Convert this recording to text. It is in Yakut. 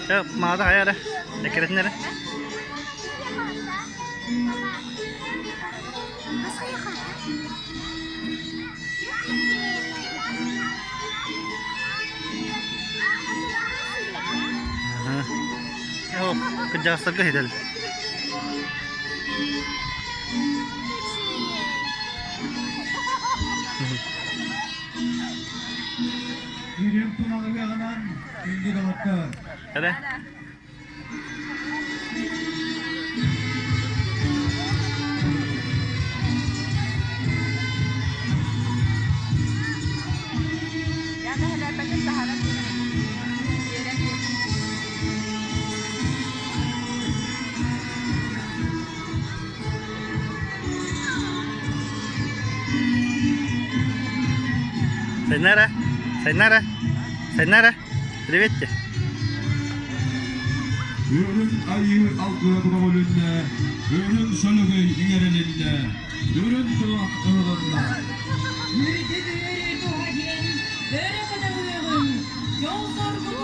Чэ, маада хайа эрэ, эккирэтин эрэ. Оо, кырдьаҕастарга иһитэллэр. Үрүҥ туналыгынан күндү доҕоттор. Эрэ. Сайнара, Сайнара, Сайнара, приветте. Үрүҥ айыы алгыһа көҕүлүннэ, үрүҥ сөлөгөй иҥэрилиннэ, үрүҥ тулах ыһылынна. Үрдүк үөрүү туһа диэн өрө көтөҕүөҕүҥ, дьол-соргу.